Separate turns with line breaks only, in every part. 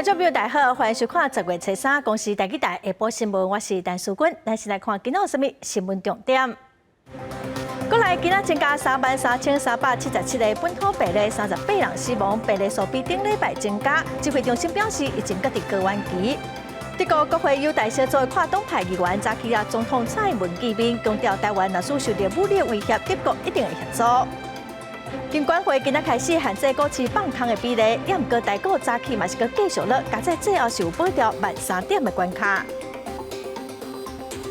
觀眾朋友大家好，歡迎收看十月初三公視台語台下晡新聞，我是陳淑君。咱先來看今仔有啥物新聞重點。國內今仔增加33,377個本土病例，38人死亡，病例數比頂禮拜增加。指揮中心表示，疫情閣佇高原期。德國國會友台小組跨黨派議員早起共總統蔡英文見面，強調台灣若是受著武力威脅，德國一定會協助。金管會今仔開始限制股市放空的比例，也毋過台股早起嘛是閣繼續落，加在最後是有保牢13,000點的關卡。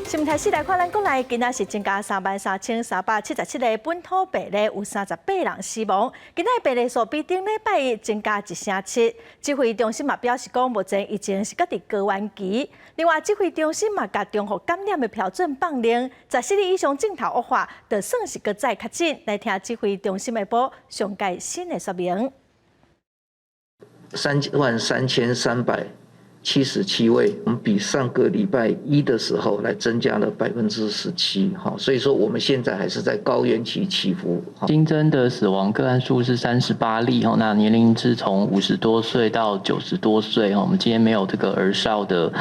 新聞開始來看，咱國內今仔是增加33,377個本土病例，有38人死亡。今仔病例數比頂禮拜一增加一成七。指揮中心嘛表示講，目前疫情是閣佇高原期。另外，指揮中心嘛共重複感染的標準放寬，14日以上症頭惡化，就算是閣再確診。來聽指揮中心的報上蓋新的說明。
33,377位，我們比上個禮拜一的時候來增加了17%，哈，所以說我們現在還是在高原期起伏。
新增的死亡個案數是38例，哈，那年齡是從50多歲到90多歲，哈，我們今天沒有這個兒少的，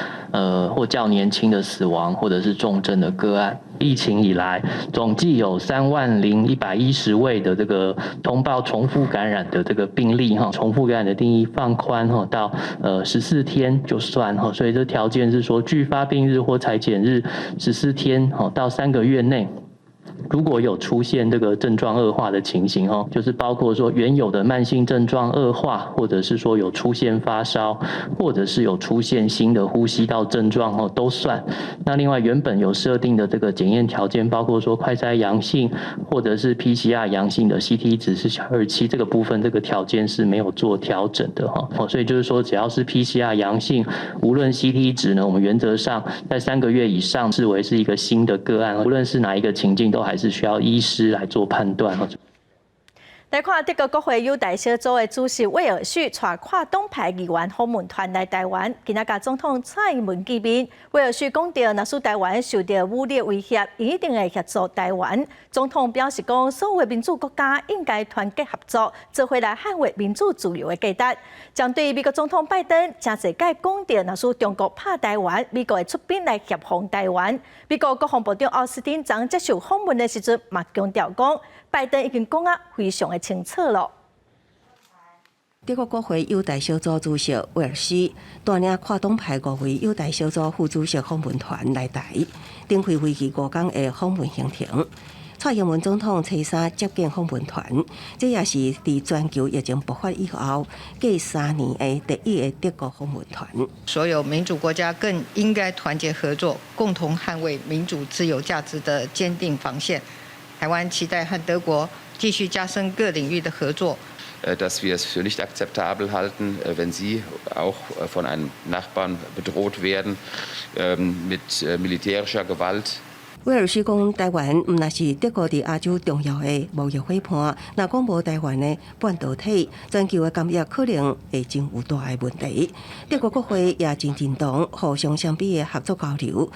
或較年輕的死亡或者是重症的個案。疫情以來，總計有30,110位的這個通報重複感染的這個病例，哈，重複感染的定義放寬，哈，到14天就算，哈，所以這條件是說，距發病日或採檢日十四天，哈，到3個月內，如果有出現這個症狀惡化的情形，哦，就是包括說原有的慢性症狀惡化，或者是說有出現發燒，或者是有出現新的呼吸道症狀，哦，都算。那另外原本有設定的這個檢驗條件，包括說快篩陽性，或者是 PCR 陽性的 CT 值是小於27，這個部分這個條件是沒有做調整的，哈。哦，所以就是說只要是 PCR 陽性，無論 CT 值呢，我們原則上在三個月以上視為是一個新的個案，無論是哪一個情境，都還是需要醫師來做判斷。
來看德國國會友台小組的主席威爾許帶跨黨派議員訪問團來台灣，今仔共總統蔡英文見面。威爾許講著，若是台灣受著武力威脅，伊一定會協助台灣。總統表示講，所有民主國家應該團結合作，做伙來捍衛民主自由的價值。針對美國總統拜登，誠濟擺講著，若是中國拍台灣，美國會出兵來協防台灣。美國國防部長奧斯汀昨接受訪問的時陣，嘛強調講，拜登已經講啊非常的清楚囉。
德國國會友台小組主席威爾斯帶領跨黨派五位友台小組副主席訪問團來台，展開為期5天的訪問行程。蔡英文總統初三接見訪問團，這也是佇全球疫情爆發以後，隔3年的第一個德國訪問團。
所有民主國家更應該團結合作，共同捍衛民主自由價值的堅定防線。台灣期待和德國繼續加深各領域的合作。
Dass wir es für nicht akzeptabel halten, wenn sie auch von einem Nachbarn bedroht werden mit militärischer Gewalt.
威爾斯講，台灣毋但是德國佇亞洲重要的貿易夥伴，若講無台灣的半導體，全球的工業可能會真有大的問題。德國國會也真認同互相雙邊的合作交流。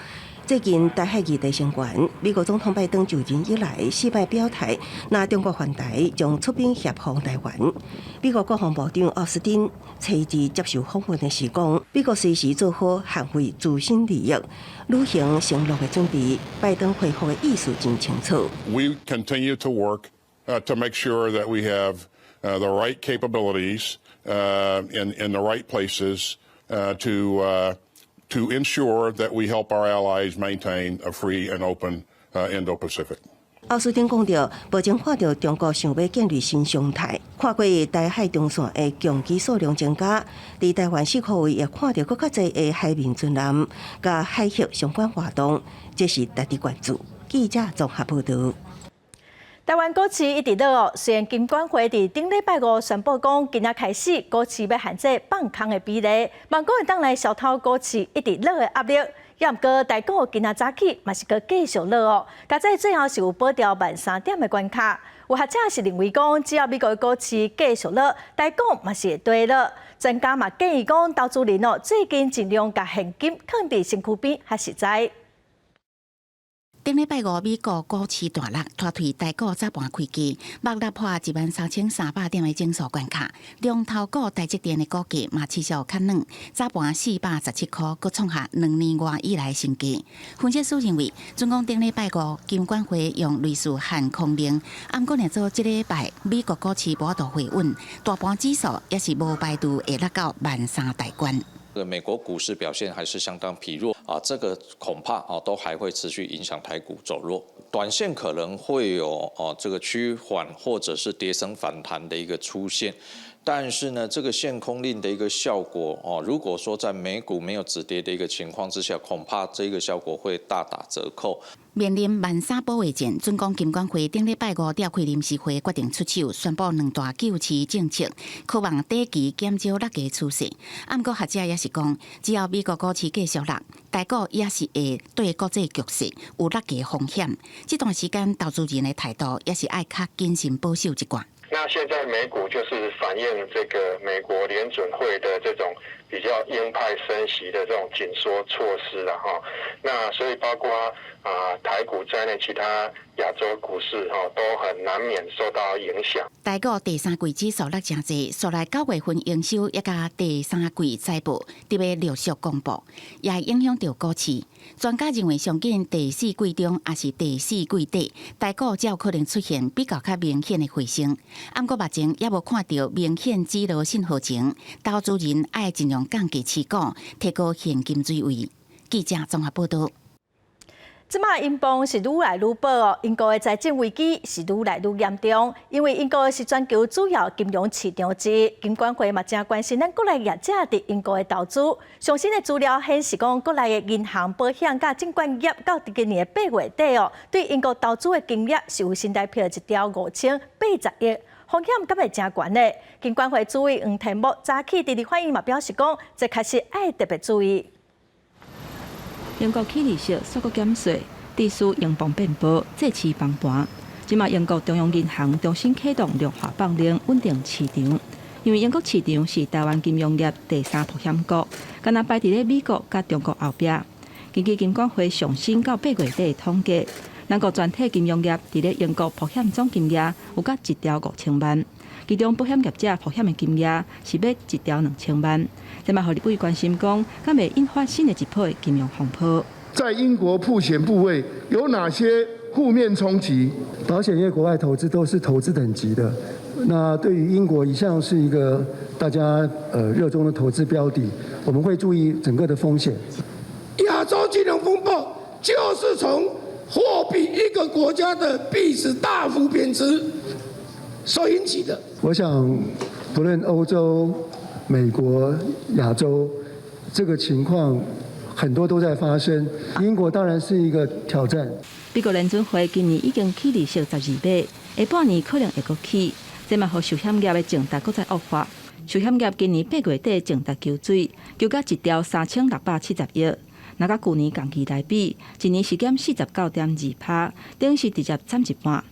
最近台海議題升懸，美國總統拜登就任以來四擺表態，若中國犯台將出兵協防台灣。美國國防部長奧斯汀初二接受訪問的時講，美國隨時做好捍衛自身利益、履行承諾的準備。拜登回覆的意思真清楚。
We continue to work to make sure that we have the right capabilities in the right places to ensure that we help our allies maintain a free and open Indo-Pacific.
奧斯汀講著，目前看著中國想欲建立新常態，看過台海中線的強機數量增加，佇台灣四箍圍也看著閣較濟的海面軍艦佮海峽相關活動，這是值得關注。記者綜合報導。
台灣股市一直落哦，雖然金管會佇頂禮拜五宣布講，今仔開始股市欲限制放空的比例，嘛閣會當來消除股市一直落的壓力。也毋過台股今仔早起嘛是閣繼續落哦，加在最後是有保牢13,000點的關卡。有學者是認為講，只要美國的股市繼續落，台股嘛是會綴落。專家嘛建議講，投資人哦最近盡量共現金囥佇身軀邊較實在。
頂禮拜五，美國股市大落，拖退台股早盤開低，欲突破13,300點的整數關卡。龍頭股台積電的股價嘛持續較軟，早盤417塊，閣創下2年外以來新低。分析師認為，儘管頂禮拜五金管會用類似限空令，毋過若做這禮拜美國股市無法度回穩，大盤指數也是無排除會落到萬三大關。
美國股市表現還是相當疲弱啊，這個恐怕啊都還會持續影響台股走弱，短線可能會有啊這個趨緩或者是跌升反彈的一個出現，但是呢，這個限空令的一個效果哦，如果說在美股沒有止跌的一個情況之下，恐怕這個效果會大打折扣。
面臨萬三保衛戰，準講金管會頂禮拜五召開臨時會，決定出手宣布兩大救市政策，渴望短期減少落價趨勢。毋過學者也是講，只要美國股市繼續落，台股也是會對國際局勢有落價風險。這段時間投資人的態度也是愛較謹慎保守一寡。
那現在美股就是反映這個美國聯準會的這種比較鷹派升息的這種緊縮措施啦，哈。那所以包括啊台股在內，其他亞洲股市哈都很難免受到影響。
台股第三季指數落誠濟，紲來9月份營收也佮第三季財報佇欲陸續公布，也會影響著股市。專家認為，上緊第四季中抑是第四季底，台股才有可能出現比較較明顯的回升。毋過目前猶無看著明顯止落信號前，投資人愛盡量降低持股，提高現金水位。記者綜合報道。
這馬英鎊是愈來愈薄哦，英國的財政危機是愈來愈嚴重，因為英國是全球主要金融市場之一，金管會嘛誠關心咱國內業者佇英國的投資。上新的資料顯示講，國內的銀行、保險佮證券業到今年的8月底哦，對英國投資的金額是有新台幣一兆5080億，風險敢會誠懸呢？金管會主委黃天牧早起佇立法院嘛表示講，這確實愛特別注意。
英國起利息煞閣減稅，致使英鎊變薄，債市崩盤。這馬英國中央銀行重新啟動量化放量，穩定市場。因為英國市場是台灣金融業第三曝險國，敢若排佇咧美國佮中國後壁。根據金管會上新到8月底的統計，咱國全體金融業佇咧英國曝險總金額有甲一兆5000萬，其中保險業者曝險的金額是欲一兆2000萬。這嘛予立委關心講，敢會引發新的一波金融風波？
在英國曝險部位有哪些負面衝擊？
保險業國外投資都是投資等級的，那對於英國一向是一個大家熱衷的投資標的，我們會注意整個的風險。
亞洲金融風暴就是從貨幣一個國家的幣值大幅貶值所引起的。
我想，不論歐洲、美國、亞洲，這個情況很多都在發生。英國當然是一個挑戰。
美國聯準會今年已經起利息12碼，下半年可能會閣起，這嘛予壽險業的淨值閣再惡化。壽險業今年8月底淨值求水，求到一兆3670億。若佮舊年同期來比，一年是減49.2%，等於是直接斬一半。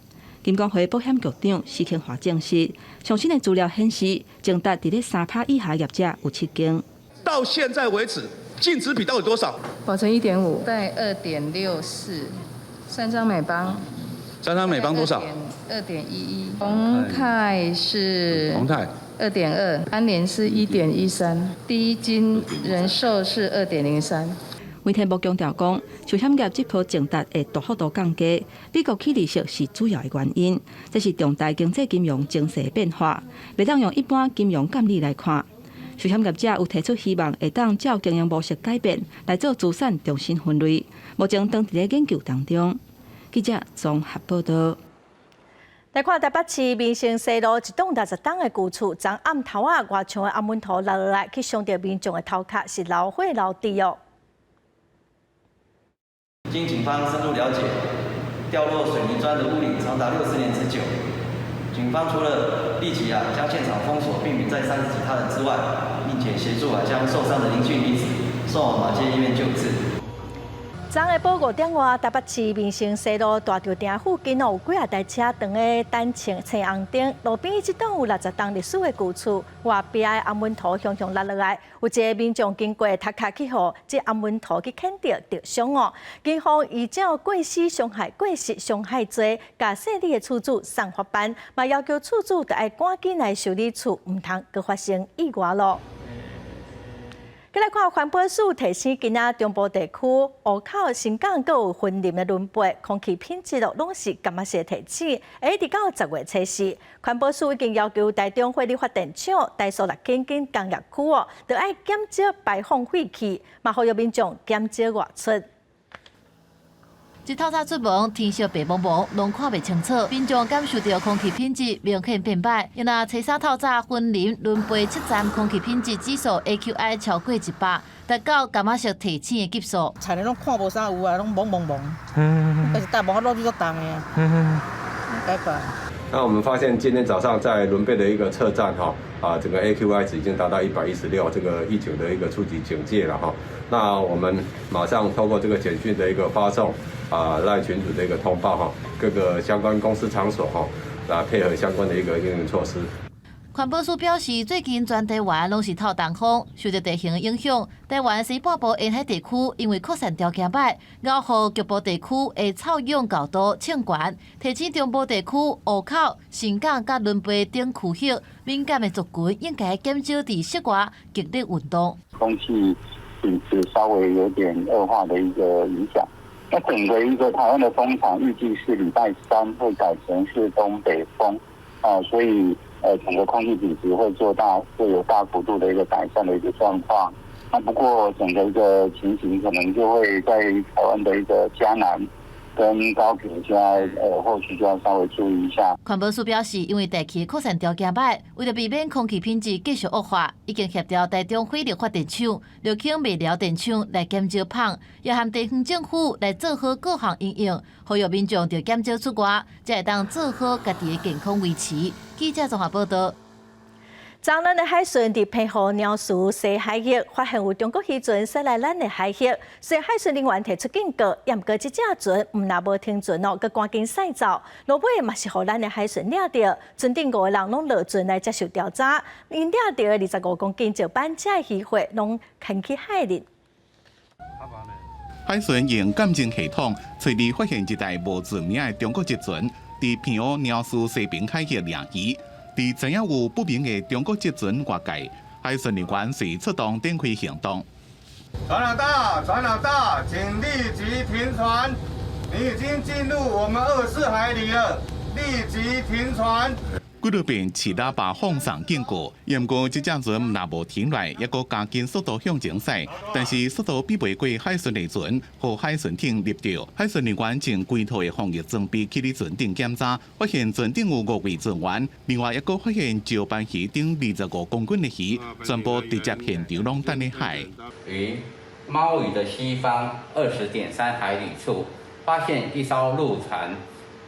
金管會保險局長施慶華證實，上新的資料顯示，淨值佇咧3%以下業者有七間。
到現在為止，淨值比到底多少？
保誠1.5，在2.64，三張美邦。
三張美邦多少？2.11。
宏泰是。
宏泰。
2.2，安聯是1.13，第一金人壽是2.03。
黃天牧強調講，壽險業這波淨值會大幅度降低，美國起利息是主要的原因。這是重大經濟金融情勢變化，袂當用一般金融監理來看。壽險業者有提出希望，會當照經營模式改變來做資產重新分類，目前當佇咧研究當中。記者綜合報道。
來看台北市民生西路一棟60棟的舊厝，昨暗頭仔外牆的紅毛塗落來，去傷著民眾的頭殼，是流血流滴哦。
經警方深入了解，掉落水泥磚的屋頂長達60年之久。警方除了立即啊將現場封鎖，避免再傷及他人之外，並且協助啊將受傷的林姓女子送往馬偕醫院救治。
昨下晡5點外，台北市民生西路大稻埕附近有幾仔台車停咧等青紅燈，路邊這棟有60冬歷史的舊厝，外壁的紅紋塗向向落落來，有一个民眾經過，頭殼去予這紅紋塗去牽著著傷哦。警方依照過失傷害、過失傷害罪，共姓李的厝主送法辦，嘛要求厝主著愛趕緊來修理厝，毋通閣發生意外囉。閣來看環保署提醒，今仔中部地區湖口、新港閣有雲林的崙背，空氣品質咯，攏是柑仔色提醒。一直到10月初四，環保署已經要求台中火力發電廠、台塑六輕等工業區哦，著愛減少排放廢氣，嘛呼籲民眾減少外出。
一透早出門，天色白濛濛，攏看袂清楚，民眾感受著空氣品質明顯變歹。因為初三透早，雲林崙背七站空氣品質指數 AQI 超過100，達到柑仔色提醒的級數。
田攏看無啥有啊，攏濛濛濛，但是大霧落去足重的啊，該辦。
那我們發現今天早上在崙背的一個測站，哈，啊，整個 AQI 值已經達到116，這個預警的一個初級警戒了，哈。那我們馬上透過這個簡訊的一個發送，啊，LINE 群組的一個通報，哈，各個相關公司場所，哈，來配合相關的一個應用措施。
環保署表示，最近全台灣攏是透東風，受著地形影響，台灣西半部沿海地區因為擴散條件歹，咬予局部地區的臭氧濃度衝懸，提醒中部地區湖口、新港佮崙背等區域敏感的族群應該減少佇室外劇烈運動。
空氣品質稍微有點惡化的一個影響。那整個一個台灣的風場預計是禮拜三會改成是東北風，啊，所以。整個空氣品質會做大，會有大幅度的一個改善的一個狀況。那不過整個一個情形可能就會在台灣的一個嘉南跟高屏就要，後續就要稍微注意一下。
環保署表示，因為大氣擴散條件歹，為著避免空氣品質繼續惡化，已經協調台中火力發電廠、綠興麥寮電廠來減少放，也和地方政府來做好各項因應，呼籲民眾著減少出外，才會當做好家己的健康維持。記者綜合報導。
昨咱的海巡佇澎湖鳥嶼西海域發現有中國漁船駛來咱的海域，雖然海巡人員提出警告，毋過這隻船毋但無停船哦，閣趕緊駛走，落尾嘛是予咱的海巡掠著，船頂五个人攏落船來接受調查，𪜶掠著的25公斤石斑遮漁貨攏牽去海裡。
海巡用監偵系統，揣佇發現一台無注名的中國籍船，佇澎湖鳥嶼西爿海域掠魚。佇知影有不明的中國籍船越界，海巡人員隨出動展開行動。
船老大，船老大，請立即停船！你已經進入我們24海里了，立即停船！
幾落遍飼喇叭放送警告，毋過這隻船若無停來，猶閣加緊速度向前駛，但是速度比袂過海巡的船，予海巡艇入著。海巡人員穿規套的防疫裝備去佇船頂檢查，發現船頂有五位船員，另外猶閣發現石斑魚等25公斤的魚，全部直接現場攏擲佇海。
於貓嶼的西方20.3海里處，發現一艘陸船，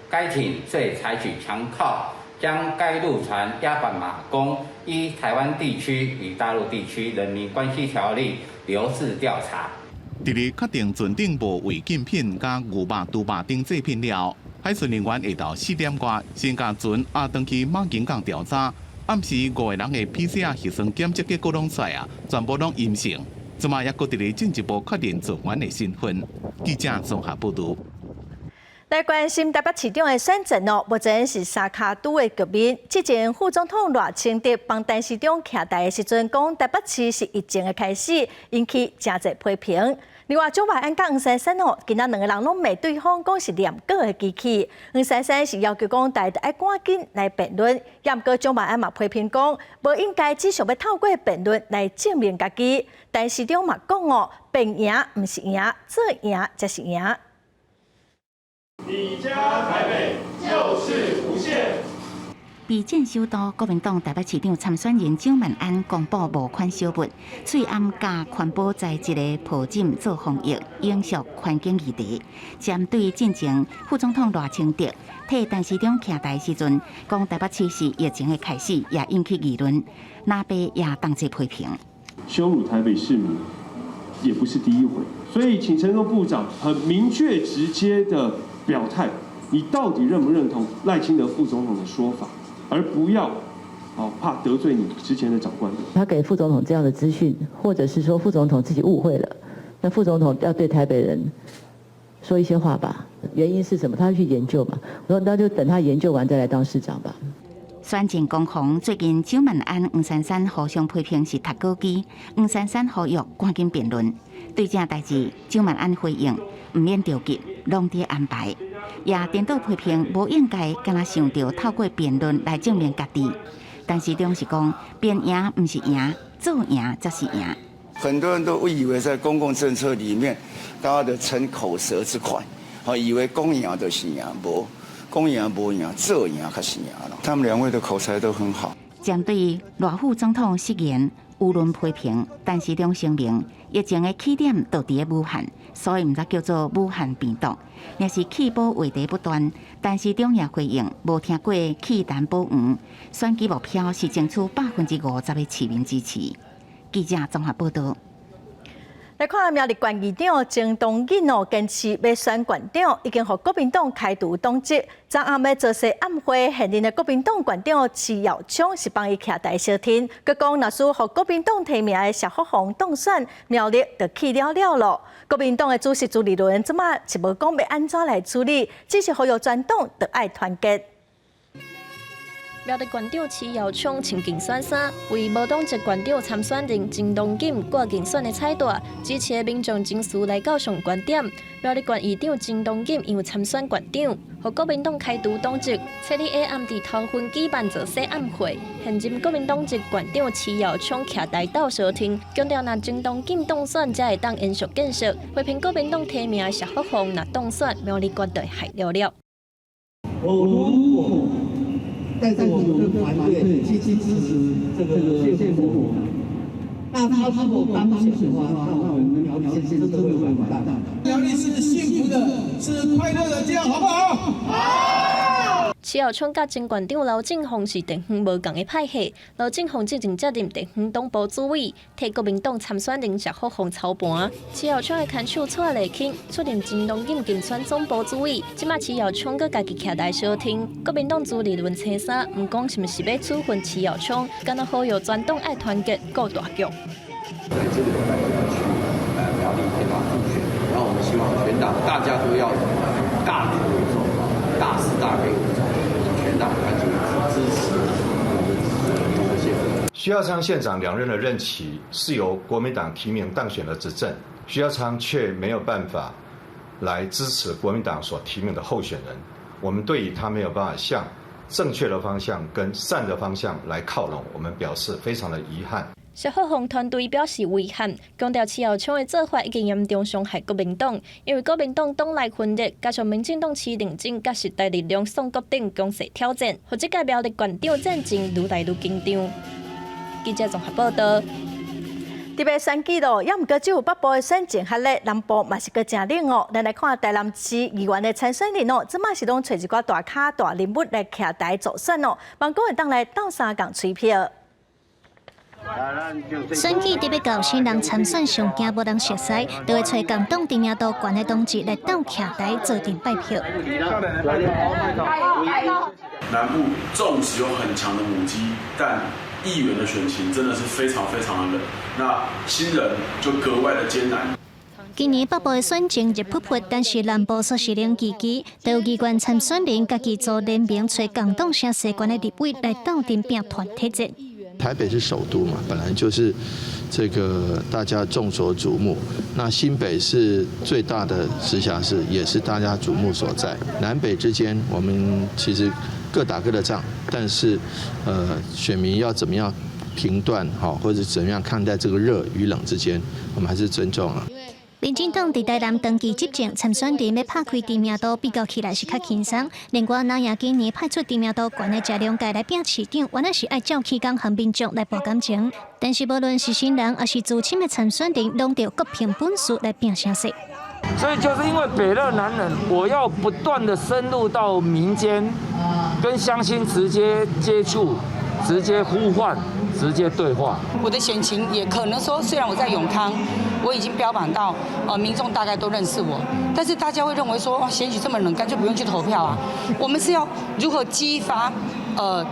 該艇遂採取強靠。將該陸船押返馬公，依台灣地區與大陸地區人民關係條例留置調查。
佇咧確定船頂無違禁品、佮牛肉、豬肉等製品了，海巡人員下晝4點外先共船押轉去馬公港調查。暗時五个人的 PCR 核酸檢測結果攏出來啊，全部攏陰性。這馬猶閣佇咧進一步確認船員的身份。記者綜合報導。
來關心台北市長的選戰哦，目前是三跤拄的局面。之前副總統賴清德幫陳時中徛台的時陣，講台北市是疫情的開始，引起誠濟批評。另外，蔣萬安佮黃珊珊哦，今仔兩个人攏罵對方講是念稿的機器。黃珊珊是要求講大家愛趕緊來辯論，毋過蔣萬安嘛批評講，無應該只想欲透過辯論來證明家己。陳時中嘛講哦，辯贏毋是贏，做贏才是贏。
你加台北就是無限。
備戰首都國民黨台北市長參選人蔣萬安公布募款小物，喙罨佮環保材質的抱枕做防疫，影響環境議題。針對進前副總統賴清德替陳時中徛台時陣，講台北市是疫情的開始，也引起議論。藍白也同齊批評，
羞辱台北市民，
也不是第一回。所以，請陳時中部長很明確直接的表態，你到底認不認同賴清德副總統的說法，而不要怕得罪你之前的長官。
他給副總統這樣的資訊，或者是說副總統自己誤會了，那副總統要對台北人說一些話吧？原因是什麼？他要去研究嘛。我說那就等他研究完再來當市長吧。
選戰攻防，最近蔣萬安、黃珊珊互相批評是讀稿機，黃珊珊呼籲趕緊辯論。對這代誌，蔣萬安回應毋免著急，攏佇安排。也顛倒批評無應該敢若想著透過辯論來證明家己。但是總是講辯贏毋是贏，做贏才是贏。
很多人都誤以為在公共政策裡面，大家都逞口舌之快，以為講贏就是贏，無講贏無贏，做贏才是贏咯。他們兩位的口才都很好。
針對賴副總統失言輿論批評，陳時中聲明，疫情的起點就佇咧武漢，所以毋知叫做武漢病毒。若是棄保話題不斷，陳時中也回應無聽過棄陳保黃，選舉目標是爭取50%的市民支持。記者綜合報道。
來看苗栗縣議長鍾東錦哦，堅持欲選縣長，已經予國民黨開除黨籍。昨暗欲造勢暗會，現任的國民黨縣長徐耀昌是幫伊徛台相挺。閣講，若是予國民黨提名的謝福弘當選，苗栗就去了了囉。國民黨的主席朱立倫這馬是無講欲按怎來處理，只是呼籲全黨著愛團結。
苗栗縣長徐耀昌穿競選衫，為無黨籍縣長參選人鍾東錦掛競選的彩帶，支持的民眾情緒來到上懸點。苗栗縣議長鍾東錦因為參選縣長，予國民黨開除黨籍，七日下暗佇頭份舉辦造勢暗會。現任國民黨籍縣長徐耀昌徛台鬥相挺，強調若鍾東錦當選，才會當延續建設。批評國民黨提名的謝福弘若當選，苗栗縣就害了了。
我如果帶著我們的團隊積極支持這個謝福弘，那他如果當選的話，那我們苗栗縣真的會完蛋。
苗栗是幸福的，是快樂的，這樣好不好？好。
徐耀昌佮前縣長劉政鴻是地方無仝的派系，劉政鴻之前接任地方黨部主委，替國民黨參選人謝福弘操盤。徐耀昌的牽手蔡麗卿出任鍾東錦競選總部主委，這馬徐耀昌閣家己徛台相挺。國民黨朱立倫星期三毋講是毋是欲處分徐耀昌，敢若呼籲全黨愛團結顧大局。
在這個禮拜就要去苗栗地方助選，然後我們希望全黨大家都要大局為重，大是大非為重，全黨團結支持我們這些。
徐耀昌縣長兩任的任期是由國民黨提名當選的執政，徐耀昌卻沒有辦法來支持國民黨所提名的候選人，我們對於他沒有辦法向正確的方向跟善的方向來靠攏，我們表示非常的遺憾。
謝福弘團隊表示遺憾，強調徐耀昌的做法已經嚴重傷害國民黨，因為國民黨黨內分裂，加上民進黨徐定禎佮時代力量宋國鼎強勢挑戰，予這屆苗栗縣長戰情愈來愈緊張。記者綜合報道。
特別選舉咯，猶毋過只有北部的選情較熱，南部嘛是閣誠冷哦。咱來看台南市議員的參選人哦，這馬是攏揣一寡大咖大人物來徛台助選哦，望講會當來鬥相共催票。
選舉特別到新人參選上驚無人熟似，就會揣共黨知名度懸的同志來鬥徛台做陣拜票。
南部縱使有很強的母雞，但議員的選情真的是非常非常的冷，那新人就格外的艱難。
今年北部的選情熱撲撲，但是南部煞是冷吱吱，都有議員參選人家己組聯盟，揣共黨聲勢懸的立委來鬥陣拼團體戰。
台北是首都嘛，本來就是這個大家眾所矚目。那新北是最大的直轄市，也是大家矚目所在。南北之間，我們其實各打各的仗，但是，選民要怎麼樣評斷，或者怎麼樣看待這個熱與冷之間，我們還是尊重啊。
民進黨佇台南長期執政，參選人欲拍開知名度，比較起來是較輕鬆。另外，藍營今年派出知名度懸的謝龍介來拼市長，原來是愛照起工和民眾來博感情。但是，無論是新人抑是資深的參選人，攏著各憑本事來拼聲勢。
所以，就是因為北熱南冷，我要不斷的深入到民間，跟鄉親直接接觸，直接呼喚，直接對話。
我的選情也可能說，雖然我在永康，我已經標榜到，民眾大概都認識我，但是大家會認為說，哦，選舉這麼冷，乾脆不用去投票啊。我們是要如何激發，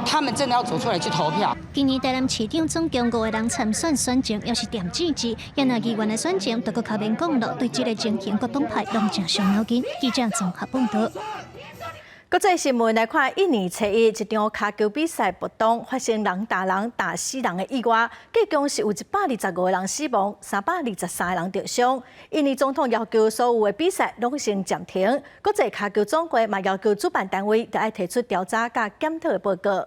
他們真的要走出來去投票。
今年台南市長總共五個人參選，選情猶是踮政治，也若議員的選情，就閣較免講囉。對這个情形，各黨派攏誠傷腦筋。記者綜合報導。
國際新聞來看，印尼初一一場跤球比賽活動發生人打人打死人的意外，計共是有125個人死亡，323個人著傷。印尼總統要求所有的比賽攏先暫停，國際跤球總會嘛要求主辦單位著愛提出調查佮檢討的報告。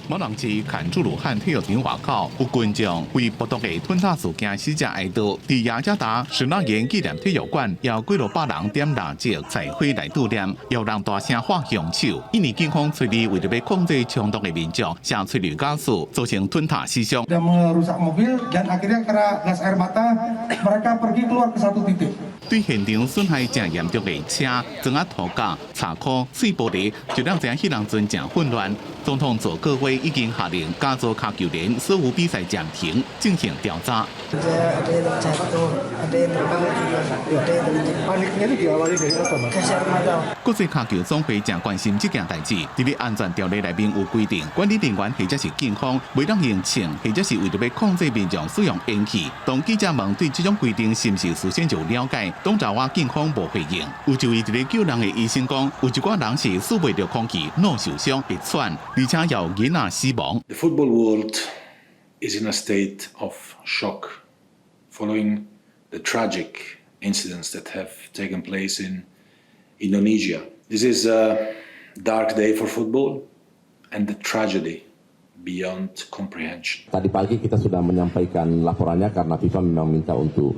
瑪琅市坎朱魯漢體育場外口有群眾為暴動的吞塔事件死者哀悼，佇雅加達士納言紀念體育館，有幾落百人點蠟燭、載花來悼念，有人大聲喊兇手。印尼警方揣二為著欲控制衝動的民眾，射催淚ガス，造成吞塔死傷。
merusak mobil dan akhirnya karena gas air mata mereka pergi keluar ke satu titik.
對現場損害誠嚴重的車、磚仔塗甲、插箍、碎玻璃，就讓知影彼當陣誠混亂。總統佐科威已經下令加州跤球聯所有比賽暫停，進行調查。
Ada yang terbang juga, ada yang terjatuh.
Paniknya itu diawali dari apa, Mas?
Gas air mata.
國際跤球總會誠關心這件代誌，佇咧安全條例內面有規定，管理人員或者是警方，袂當用槍，或者是為著欲控制民眾使用煙氣。當記者問對這種規定是毋是事先就了解，東爪哇警方無回應。有一位佇咧救人的醫生講，有一寡人是吸袂著空氣，腦受傷會喘，而且有囡仔死亡。
The football world is in a state of shock following the tragic incidents that have taken place in Indonesia. This is a dark day for football and a tragedy beyond comprehension.
Tadi pagi kita sudah menyampaikan laporannya karena FIFA memang minta untuk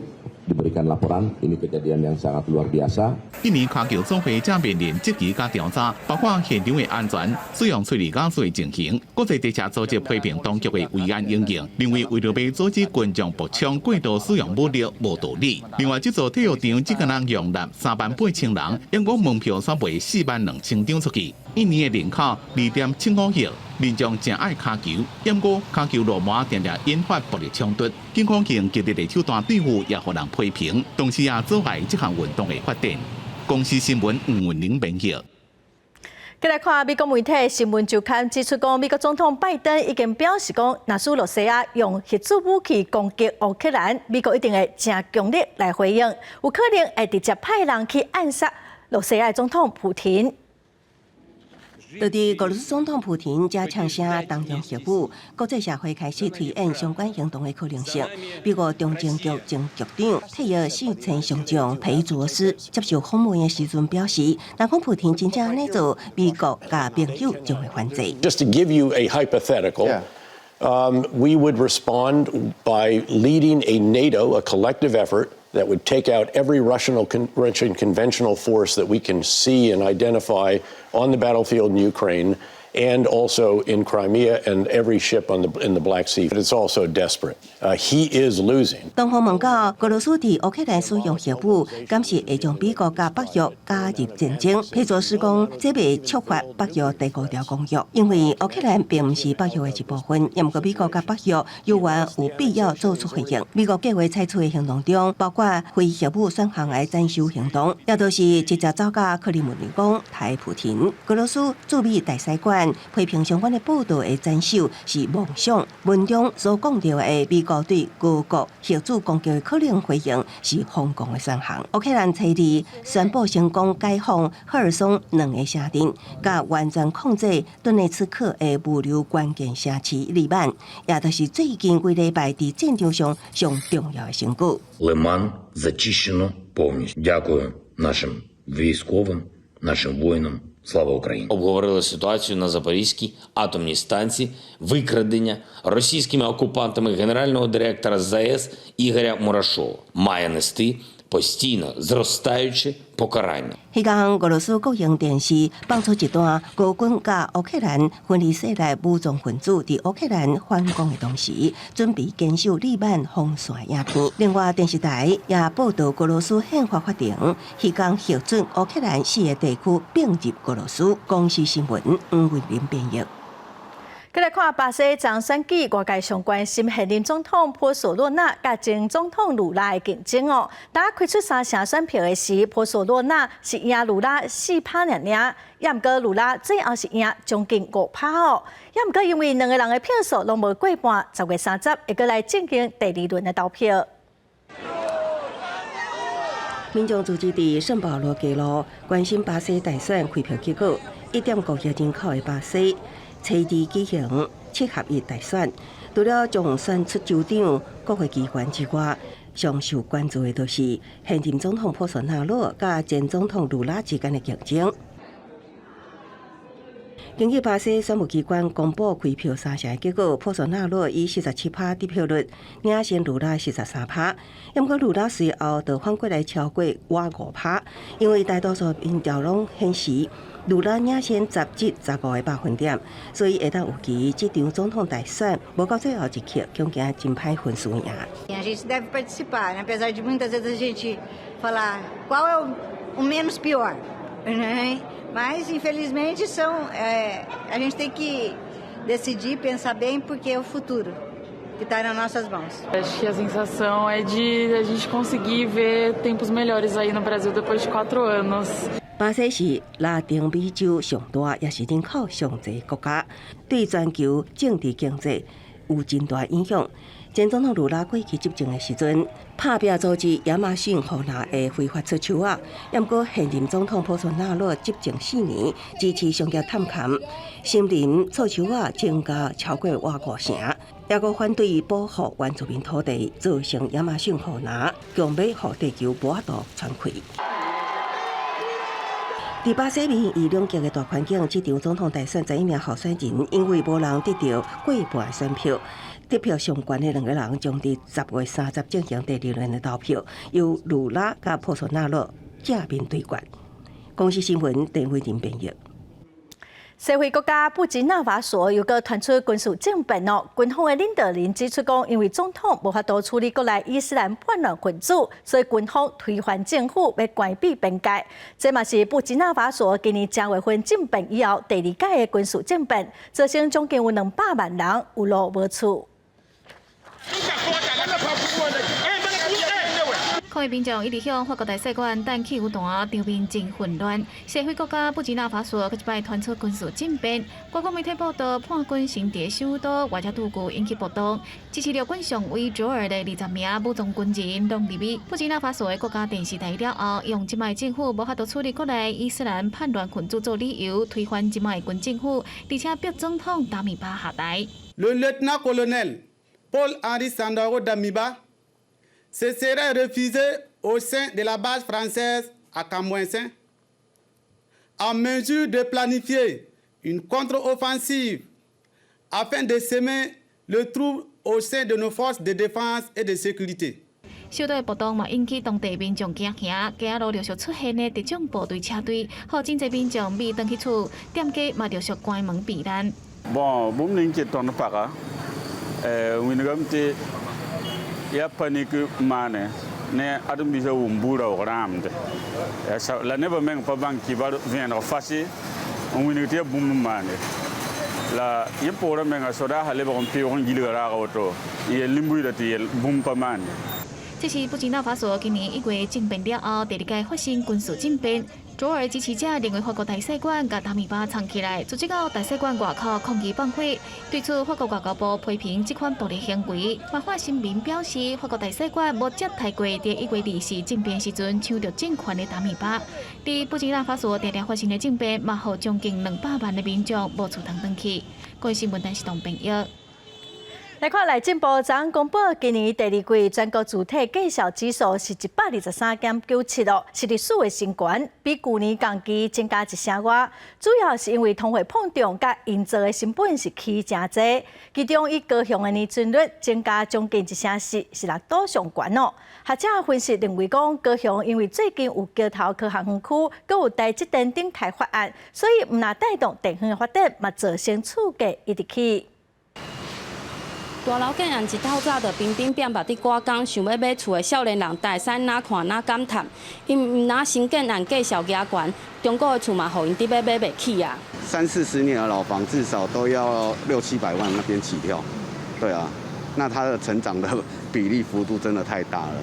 diberikan laporan. Ini kejadian yang sangat luar biasa.
印尼跤球總會正面臨質疑佮調查，包括現場的安全、使用催淚ガス的情形。國際地車組織批評當局的維安因應，認為為著欲阻止群眾爆衝過度使用武力無道理。另外，這座體育場只敢若容納3萬8千人，毋過門票煞賣4萬2千張出去。印尼的人口2.75億，民眾誠愛跤球，毋過跤球落滿定定引發暴力衝突。警方用激烈的手段對付，也予人批評，同時也阻礙這項運動的發展。公視新聞吳文玲編譯。
繼來看美國媒體新聞週刊指出，講美國總統拜登已經表示講，若是羅西亞用核子武器攻擊烏克蘭，美國一定會誠強力來回應，有可能會直接派人去暗殺羅西亞總統普廷。
就佇俄羅斯總統普廷才嗆聲動用核武，國際社會開始推演相關行動的可能性。美國中情局前局長退役四千上將裴卓斯接受訪問的時陣表示，若講普廷真正按呢做，美國佮盟友將會反制。
Just to give you a hypothetical, we would respond by leading a NATO, a collective effort that would take out every Russian conventional force that we can see and identify on the battlefield in Ukraine and also in Crimea and every ship in the Black Sea. But it's also desperate. He is losing.
當訪問到俄羅斯佇烏克蘭使用核武，敢是會將美國佮北約加入戰爭？佩卓斯講，這袂觸發北約第五條公約，因為烏克蘭並毋是北約的一部分。毋過美國佮北約猶原有必要做出回應。美國計劃採取的行動中，包括非核武選項的斬首行動，也就是直接走到克里姆林宮刣普廷。俄羅斯駐美大使館批評相關的報道的斬首是妄想，文中所講著的美國對俄國核子攻擊的可能回應是瘋狂的選項。烏克蘭初二宣布成功解放赫爾松兩个城鎮，佮完全控制頓涅茨克的物流關鍵城市利曼，也就是最近幾禮拜佇戰場上上重要的成果。
Лиман зачищено повністю. Дякую нашим військовим, нашим воїнам. Слава Україні!
Обговорили ситуацію на Запорізькій атомній станції, викрадення російськими окупантами генерального директора ЗАЕС Ігоря Мурашова має нести постійно зростаюче покарання.
彼工俄羅斯國營電視放出一段俄軍佮烏克蘭分離勢力武裝分子佇烏克蘭反攻的當時，準備堅守利曼防線影片。另外，電視台也報導俄羅斯憲法法庭彼工核准烏克蘭四个地區併入俄羅斯。公視新聞黃慧玲編譯。
閣來看巴西昨選舉，外界上關心現任總統波索洛納佮前總統盧拉的競爭哦。當開出三成選票的時，波索洛納是贏盧拉4趴爾爾，也毋過盧拉最後是贏將近5趴哦。也毋過因為兩個人的票數攏無過半，10月30會閣來進行第二輪的投票。
民眾聚集佇聖保羅街路，關心巴西大選開票結果。1.5億人口的巴西，初二舉行七合一大選，除了將選出州長、國會議員之外，上受關注的就是現任總統波索納羅佮前總統盧拉之間的競爭。根據巴西選務機關公布開票三成的結果，波索納羅以47趴得票率領先盧拉43趴。毋過盧拉隨後就反過來超過倚5趴，因為大多數民調攏顯示盧拉領先10至15個百分點，所以會當預期這場總統大選無到最後一刻，恐驚真歹分輸贏。
A gente deve participar, né? Apesar de muitas vezes a gente falar qual é o menos pior, né? Mas infelizmente são, a gente tem que decidir, pensar bem, porque é o futuro que está nas nossas mãos.
Acho que a sensação é de a gente conseguir ver tempos melhores aí no Brasil depois de 4 anos.
巴西是拉丁美洲上大，也是人口上濟國家，對全球政治經濟有真大影響。前總統盧拉過去執政的時陣，拍拚組織亞馬遜雨林的非法出樹仔。毋過現任總統波索納羅執政4年，支持商業探勘，森林錯樹仔增加超過倚五成，抑閣反對保護原住民土地，造成亞馬遜雨林強欲予地球無法度喘氣。佇巴西民意兩極的大環境，這場總統大選11名候選人因為無人得著過半選票，得票上懸的兩個人將佇10月30進行第二輪的投票，由盧拉佮波索納羅正面對決。公視新聞鄧慧玲編譯。
西非國家布吉納法索又閣傳出軍事政變哦，軍方的領導人指出講，因為總統無法度處理國內伊斯蘭叛亂分子，所以軍方推翻政府，欲關閉邊界。這嘛是布吉納法索今年正月份政變以後第二屆的軍事政變，造成將近有200萬人有路無厝。
抗議民眾一直向法國大使館擲汽油彈，場面真混亂。西非國家布吉納法索閣一擺傳出軍事政變，外國媒體報道，叛軍先佇首都瓦加杜古引起暴動，支持陸軍上尉卓爾的20名武裝軍人攏入獄。布吉納法索的國家電視台了後，用這擺政府無法度處理國內伊斯蘭叛亂分子做理由，推翻這擺軍政府，而且逼總統達米巴下台。
Le lieutenant-colonel Paul-Henri Sandaogo Damiba se serait réfugié au sein de la base française à Kamboinsin, en mesure de planifier une contre-offensive afin de semer le trouble au sein de nos forces de défense et de sécurité.
首都的暴動嘛，引起當地民眾驚嚇，街仔路陸續出現的特種部隊車隊，予真濟民眾避轉去厝，店家嘛陸續關門避難。
Bon, bũmb ning tɩ tõnd paga wilgame tɩ yaa panique maane ne ãdem-biisã wʋm bu-raoog rãamde la nebã meng pa bãng kibar vẽeneg fasɩ n wilg tɩ yaa bũmb n maande la yẽ poorã menga soda sã lebg n pɩʋg n gilga raaga woto n yel nin-buiidã tɩ yel bũmb pa maande。
這是布吉納法索今年1月政變了後，第二屆發生軍事政變。卓爾支持者認為法國大使館共達米巴藏起來，直到大使館外口抗議放火。對此，法國外交部批評這款暴力行為。嘛發聲明表示，法國大使館無接待過佇1月24政變時陣搶著政權的達米巴。佇布吉納法索定定發生的政變，嘛予將近200萬的民眾無厝通轉去。公視新聞電視當編譯。
來看內政部昨昏公布，今年第二季全國主體價數指數是123.97哦，是歷史的新高，比舊年同期增加一成外。主要是因為通貨膨脹佮營造的成本是起誠濟，其中以高雄的年增率增加將近1.4成，是六都上懸哦。學者分析認為講，高雄因為最近有橋頭科學園區，閣有台積電等開發案，所以毋但帶動地方的發展，嘛造成厝價一直起。
大樓建案一透早就乒乒乓乓佇趕工，想欲買厝的少年人，會使若看若感嘆，𪜶毋但新建案價數額懸，中古的厝嘛，予𪜶佇欲買袂起啊。
三四十年的老房，至少都要六七百萬那邊起跳。對啊，那它的成長的比例幅度真的太大了。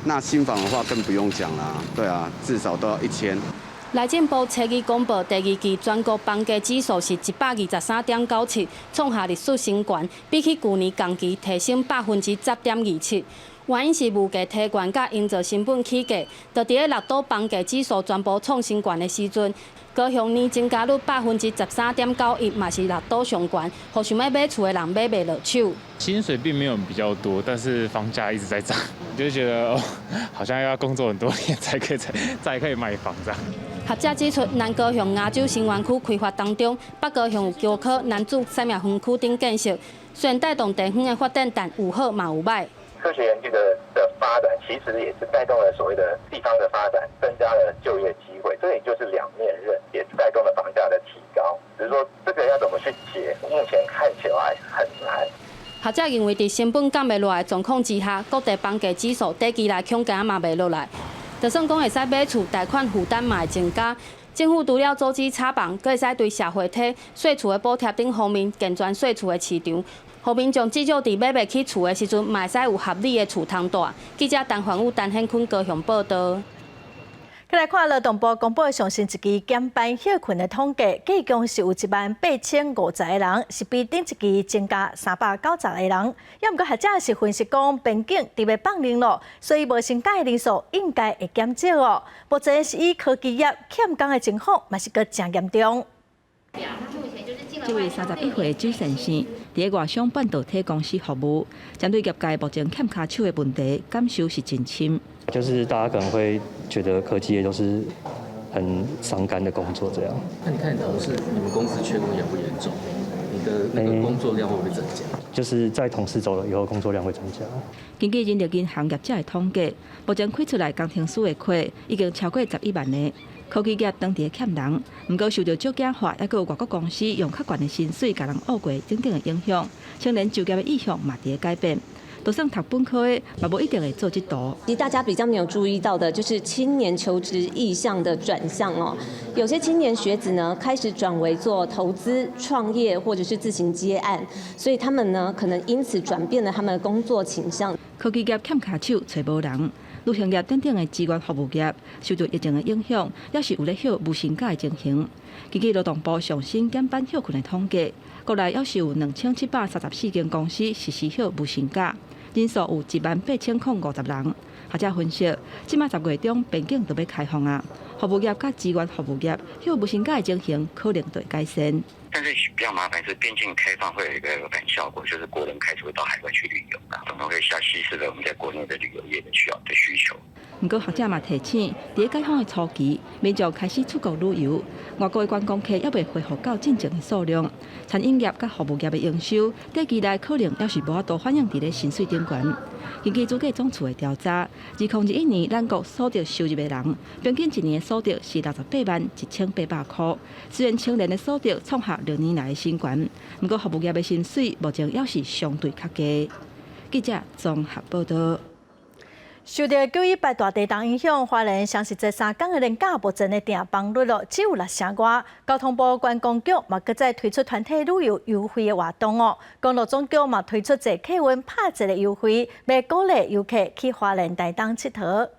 那新房的話更不用講啦，對啊，至少都要1000。
內政部初二公布第二季全國房價指數是123.97，創下歷史新高，比起舊年同期提升10.27%。原因是物價提懸，佮營造成本起價，就佇咧六都房價指數全部創新高的時陣，高雄年增加率13.91%，嘛是六都上懸，予想欲買厝的人買袂落手。
薪水並沒有比較多，但是房價一直在漲，就覺得哦，好像要工作很多年才可以買房這樣。
學者指出，南高雄亞洲新園區開發當中，北高雄有高科、楠梓產業園區等建設，雖然帶動地方的發展，但有好嘛有歹。
科學園區的發展，其實也是帶動了所謂的地方的發展，增加了就業機會，這也就是兩面刃，也帶動了房價的提高。只是說這個要怎麼去解，目前看起來很難。
學者認為，佇成本降袂落來的狀況之下，各地房價指數短期內恐驚嘛袂落來。就算講會使買厝，貸款負擔嘛會增加。政府除了阻止炒房，閣會使對社會體稅厝的補貼等方面健全稅厝的市場，予民眾至少佇買袂起厝的時陣，嘛會使有合理的厝通蹛。記者陳凡武、陳顯坤高雄報導。
來看勞動部公布上新一期減班歇睏的統計，計共是有18,050個人，是比頂一期增加390個人。猶毋過學者是分析講，邊境佇欲放寬囉，所以無薪假的人數應該會減少哦。目前是以科技業欠工的情況，嘛是閣誠嚴重。
這位31歲的周先生，佇外商半導體公司服務，針對業界目前欠跤手的問題，感受是真深。
就是大家可能會覺得科技業都是很傷肝的工作，這樣。
那你看你同事，你們公司缺工嚴不嚴重？你的那個工作量會不會增加？
就是在同事走了以後，工作量會增加。
根據人力銀行業者的統計，目前開出來工程師的缺已經超過11萬个。科技業當地欠人，毋過受著少子化，猶閣有外國公司用較懸的薪水共人挖過等等的影響，青年就業的意向嘛佇咧改變。就算讀本科的，嘛無一定會做這途。
其實大家比較沒有注意到的，就是青年求職意向的轉向哦。有些青年學子呢，開始轉為做投資、創業或者是自行接案，所以他們呢，可能因此轉變了他們的工作傾向。
科技業欠跤手，揣無人；旅行業等等的資源服務業，受著疫情的影響，猶是有咧歇無薪假的情形。根據勞動部上新減班歇睏的統計，國內猶是有2734間公司實施歇無薪假，人數有18,050人。學者分析，這馬10月中邊境就欲開放啊，服務業佮資源服務業歇無薪假的情形可能就會改善。
但是比較麻煩是邊境開放會有一個反效果，就是國人開始會到海外去旅遊，可能會下稀釋了我們在國內的旅遊業的需要的需求。
毋過學者嘛提醒，佇解封的初期，民眾開始出國旅遊，外國的觀光客猶未恢復到進前的數量，餐飲業佮服務業的營收，短期內可能猶是無法度反映佇咧薪水頂懸。根據主計總處的調查，2021年咱國所得收入的人，平均一年的所得是681,800塊。雖然青年的所得創下6年來的新高，毋過服務業的薪水目前猶是相對較低。記者綜合報導。
受著918大地震影響，花蓮雙十節3工的連假目前的訂房率咯，只有6成外。交通部觀光局嘛，閣再推出團體旅遊優惠的活動哦。公路總局嘛推出坐客運拍折的優惠，欲鼓勵遊客去花蓮台東𨑨迌。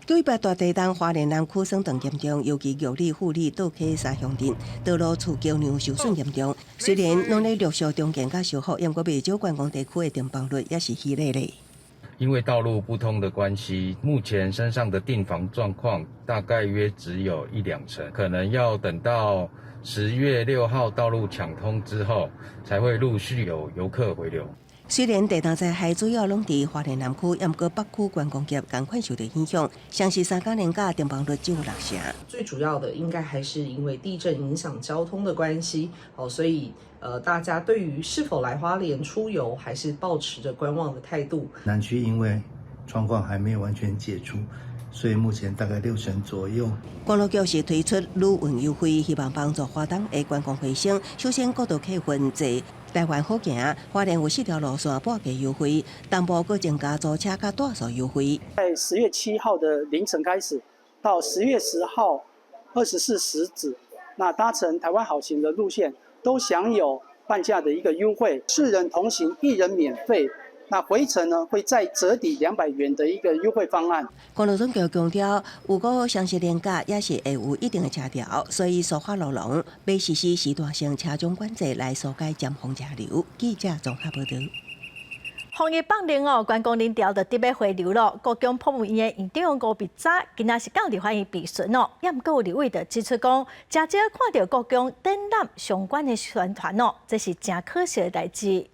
918大地震，花蓮南區損斷嚴重，尤其玉里、富里、倒溪三鄉鎮道路、厝、橋梁受損嚴重。雖然攏咧陸續重建佮修復，毋過袂少觀光地區的訂房率也是虛咧咧。
因為道路不通的關係，目前山上的訂房狀況大概約只有一兩成，可能要等到10月6號道路搶通之後，才會陸續有遊客回流。
雖然地震災害主要攏佇花蓮南區，毋過北區觀光業仝款受著影響，雙十3工連假訂房率只有6成。
最主要的應該還是因為地震影響交通的關係，哦，所以大家對於是否來花蓮出遊，還是抱持著觀望的態度。
南區因為狀況還沒有完全解除，所以目前大概6成左右。
公路局是推出旅運優惠，希望幫助花東的觀光回升。首先，國道客運坐台灣好行，花蓮有四條路線半價優惠，東部閣增加租車佮住宿優惠。
在10月7號的凌晨開始，到10月10號24時止，那搭乘台灣好行的路線都享有半價的一個優惠，四人同行一人免費。那回程呢，會再折抵200元的一個優惠方案。
公路總局強調，如果雙十連假也是會有一定的車潮，所以蘇花路廊欲實施時段性車種管制來疏解尖峰車流。記者綜合報導。
防疫放寬哦，觀光人潮就得欲回流囉。故宮博物院的院長吳必扎今仔是到立法院備詢哦，也毋過有立委就指出講，誠少看著故宮展覽相關的宣傳哦，這是誠可惜的代誌。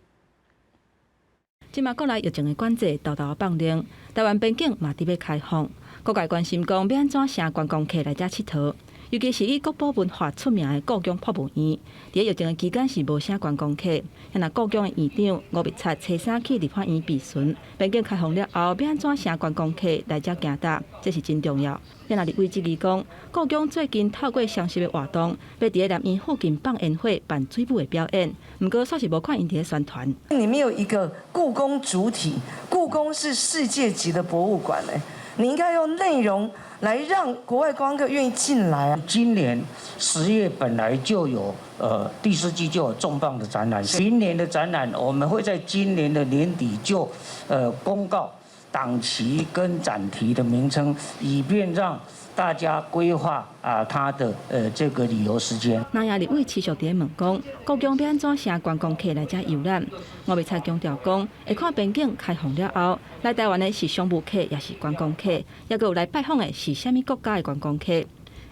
這馬國內疫情的管制沓沓放寬，台灣邊境嘛佇欲開放，各界關心講欲按怎吸觀光客來遮𨑨迌，尤其是以國寶文化出名的故宮博物院，佇疫情的期間是無啥觀光客。若故宮的院長吳必察初三去立法院備詢，邊境開放了後，欲按怎吸觀光客來遮行踏，這是真重要。若立委質疑講，故宮最近透過雙十的活動，欲佇南院附近放煙火、辦水舞的表演，毋過煞是無看𪜶佇咧宣傳。
你沒有一個故宮主體，故宮是世界級的博物館，你應該用內容來讓國外觀光客願意進來啊。
今年10月本來就有第四季就有重磅的展覽，明年的展覽我們會在今年的年底就公告檔期跟展題的名稱，以便讓大家規劃啊他的這個旅遊時間。
那也立委持續佇咧問講，故宮欲按怎吸觀光客來遮遊覽？吳必察強調講，會看邊境開放了後，來台灣的是商務客，抑是觀光客，抑閣有來拜訪的是啥物國家的觀光客，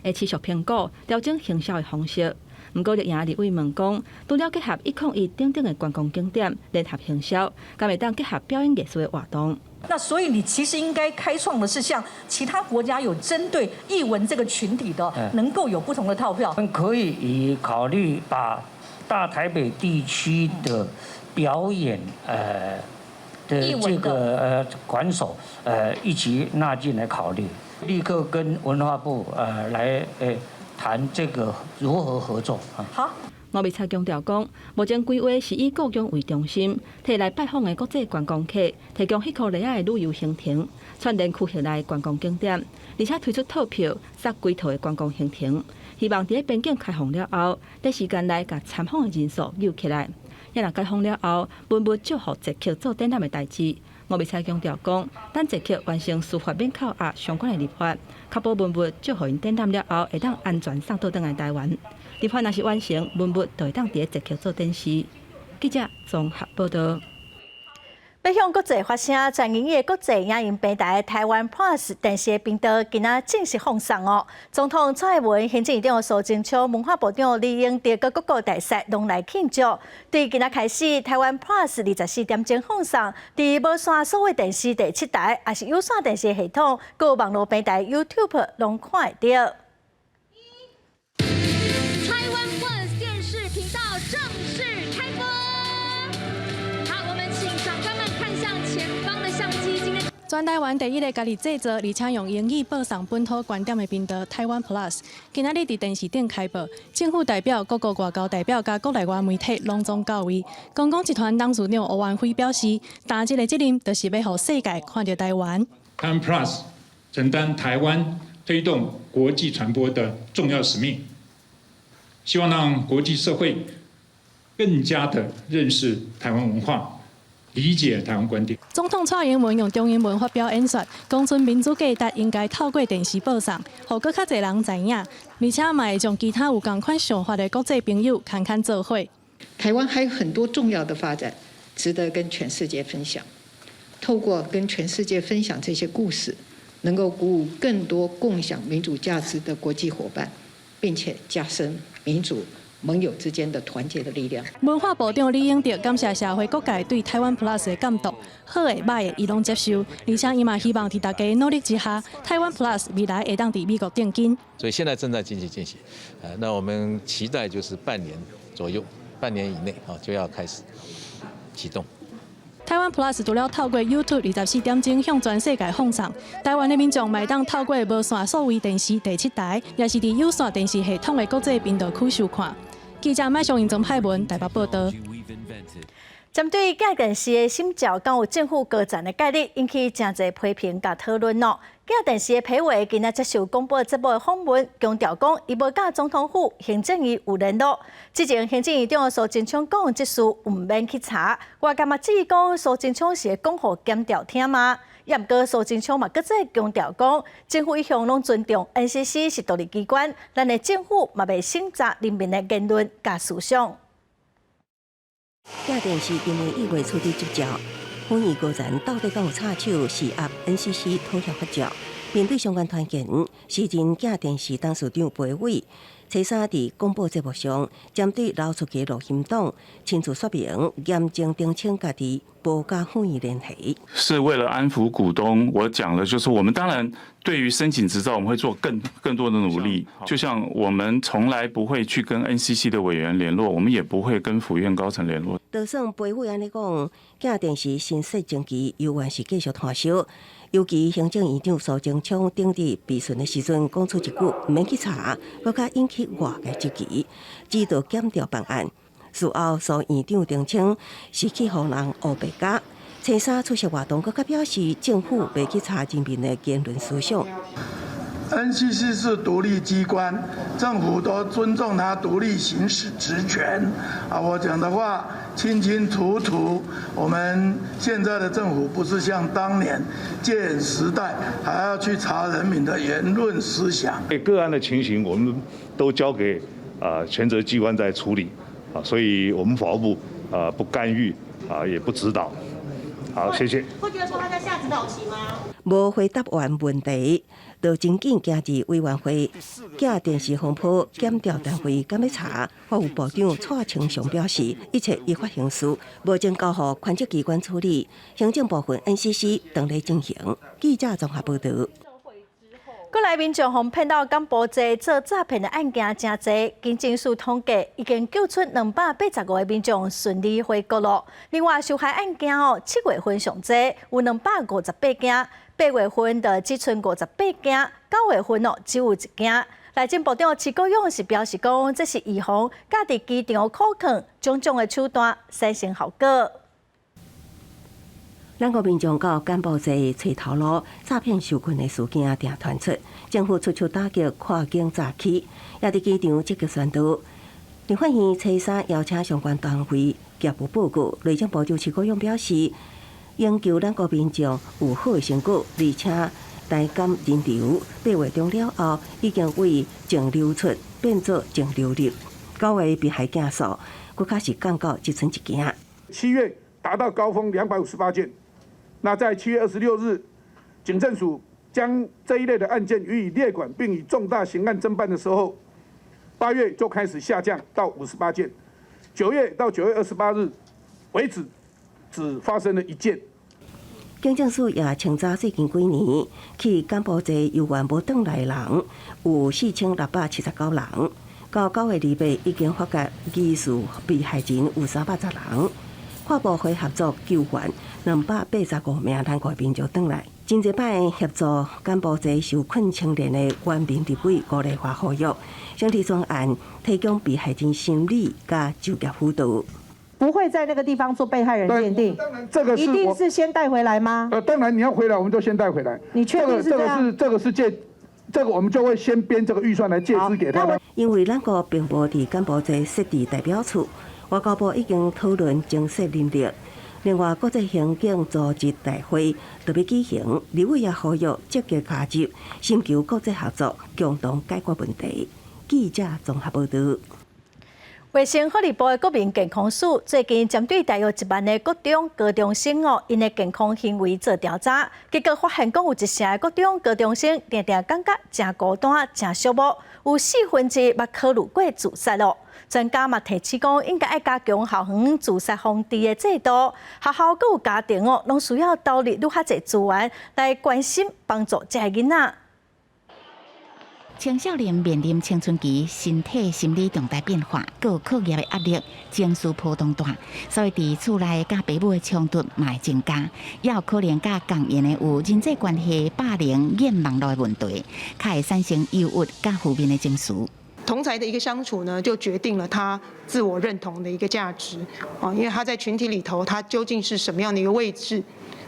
會持續評估調整行銷的方式。毋過，綠營立委問講，除了結合101等等的觀光景點聯合行銷，敢會當結合表演藝術的活動？
那所以你其實應該開創的是像其他國家有針對藝文這個群體的，能夠有不同的套票。
可以以考慮把大台北地區的表演的這個館所一起納進來考慮，立刻跟文化部來談這個如何合作啊。
好。
吳必察強調講，目前規劃是以故宮為中心，提來拜訪的國際觀光客，提供彼箍禮仔的旅遊行程，串聯區域內觀光景點，而且推出套票、殺規套的觀光行程，希望佇咧邊境開放了後，短時間內共參訪的人數揪起來。若解封了後，文物借予捷克做展覽的代誌。吳必察強調講，等捷克完成司法免扣押相關的立法，確保文物借予𪜶展覽了後，會當安全送倒轉來台灣。立法若是完成，文物就會當佇咧捷克做展示。記者綜合報導。
欲向國際發聲，全英語的國際影音平台台灣 Plus 電視頻道今仔正式放送哦。總統蔡英文、行政院長蘇貞昌、文化部長李英哲、閣各國大使攏來慶祝。對今仔開始，台灣 Plus 24點鐘放送，佇無線數位電視第七台，抑是有線電視系統，閣網路平台 YouTube 攏看會著。
台灣 Plus 電視頻道正式開播。好，我們請長官們看向前方的相機。今天
全台灣第一个家己製作，而且用英語播送本土觀點的頻道台灣 Plus，今仔日佇電視頂開播。政府代表、各國外交代表佮國內外媒體攏總到位。公共集團董事長吳安輝表示，擔這个責任就是欲予世界看著台灣。
台灣 Plus 承擔台灣推動國際傳播的重要使命，希望讓國際社會更加的認識台灣文化。理解台灣觀點。
總統蔡英文用中英文發表演說，講出民主價值應該透過電視播送，予閣較濟人知影，而且嘛會將其他有仝款想法的國際朋友牽牽做伙。
台灣還有很多重要的發展，值得跟全世界分享。透過跟全世界分享這些故事，能夠鼓舞更多共享民主價值的國際夥伴，並且加深民主盟友之間的團結的力量。
文化部長李永得感謝社會各界對台灣 Plus 的監督，好的、䆀的，伊攏接受，而且伊嘛希望佇大家努力之下，台灣 Plus 未來會當佇美國定根。
所以現在正在進行，那我們期待就是半年左右，半年以內啊就要開始啟動。
台灣 Plus 除了透過 YouTube 24點鐘向全世界放送，台灣的民眾嘛會當透過無線數位電視第七台，抑是佇有線電視系統的國際頻道區收看。記者麥尚英、曾海文台北報導。
針對鏡電視的審照，敢有政府高層的介入，引起誠濟批評佮討論咯。鏡電視的裴偉今仔接受廣播節目的訪問，強調講伊無佮總統府、行政院有聯絡。之前行政院長蘇貞昌講這事毋免去查，外界嘛質疑講蘇貞昌是會講予檢調聽嗎？也毋過蘇貞昌嘛閣再強調講，政府一向攏尊重 NCC 是獨立機關，咱的政府嘛袂審查人民的言論佮思想。
鏡電視今年1月取得執照，府院高層到底敢有插手施壓 NCC 妥協發照？面對相關團結，時任鏡電視董事長裴偉，初三佇廣播節目上，針對流出去錄音檔，親自說明嚴正澄清家己無佮府院聯繫。
是為了安撫股東，我講的就是我們當然對於申請執照，我們會做更多的努力。就像我們從來不會去跟 NCC 的委員聯絡，我們也不會跟府院高層聯絡。
就算裴偉按呢講，鏡電視新設前期猶原是繼續攤燒。尤其行政院長蘇貞昌頂佇備詢的時陣，講出一句毋免去查，閣較引起外界質疑，指導檢調辦案。事後蘇院長澄清是去予人烏白講。初三出席活動，閣較表示政府袂去查人民的言論思想。
NCC 是獨立機關，政府都尊重他獨立行使職權。啊，我講的話清清楚楚。我們現在的政府不是像當年戒嚴時代，還要去查人民的言論思想。
個案的情形，我們都交給啊權責機關在處理。啊，所以我們法務部啊不干預啊，也不指導。好，謝謝。
會覺得說他在下指導棋嗎？
無回答完問題，就真緊行入委員會，鏡電視風波檢調單位敢欲查？法務部長蔡清祥表示，一切依法行事，目前交予權責機關處理，行政部分 NCC 當咧進行。記者綜合報導。
國內民眾予騙到柬埔寨做詐騙的案件誠濟，警政署統計已經救出285個民眾順利回國囉。另外，受害案件哦，7月份上濟有258件，8月份就只賰58件，9月份哦只有一件。內政部長徐國勇是表示講，這是預防佮佇機場扣劵種種的手段產生效果。
咱國民眾到柬埔寨揣頭路詐騙受困的事件定傳出，政府出手打擊跨境詐欺，也佇機場積極宣導。立法院初三邀請相關單位業務報告，內政部長徐國勇表示，營救咱國民眾有好的成果，而且台柬人流8月中了後，已經為淨流出變做淨流入，9月被害件數，閣較是降到只賰一件。
7月達到高峰258件。那在7月26日，警政署將這一類的案件予以列管，並以重大刑案偵辦的時候，8月就開始下降到58件，9月到9月28日為止，只發生了一件。
警政署也清查最近幾年去柬埔寨猶原無轉來的人，有4679人。到9月28已經發覺疑似被害人有310人。跨部會合作救援285名咱國民眾轉來，真濟擺協助柬埔寨受困青年的原民立委辜麗華呼籲，成立專案提供被害人心理佮就業輔導。
不會在那個地方做被害人鑑定，
當然這個是
一定是先帶回來嗎？
當然你要回來，我們就先帶回來。
你確定是這樣？
這個是借，這個我們就會先編這個預算來借資給他們。
因為咱國並無佇柬埔寨設置代表處。外交部已經討論增設人力，另外國際刑警組織大會特別舉行，立委也呼籲積極加入，尋求國際合作，共同解決問題。記者綜合報導。
衛生福利部的國民健康署最近針對大約1萬个國中、高中生哦，𪜶的健康行為做調查，結果發現講有一成的國中、高中生定定感覺誠孤單、誠寂寞，有1/4捌考慮過自殺囉。專家嘛提醒講，應該愛加強校園自殺防治的制度，學校閣有家庭哦，攏需要投入愈較濟資源來關心幫助這个囡仔。
青少年面臨青春期，身體、心理重大變化，閣有課業的壓力，情緒波動大，所以佇厝內佮爸母的衝突嘛會增加，也有可能佮仝樣的有人際關係霸凌、厭網路的問題，較會產生憂鬱佮負面的情緒。
同儕的一個相處呢，就決定了他自我認同的一個價值啊，因為他在群體裡頭，他究竟是什麼樣的一個位置？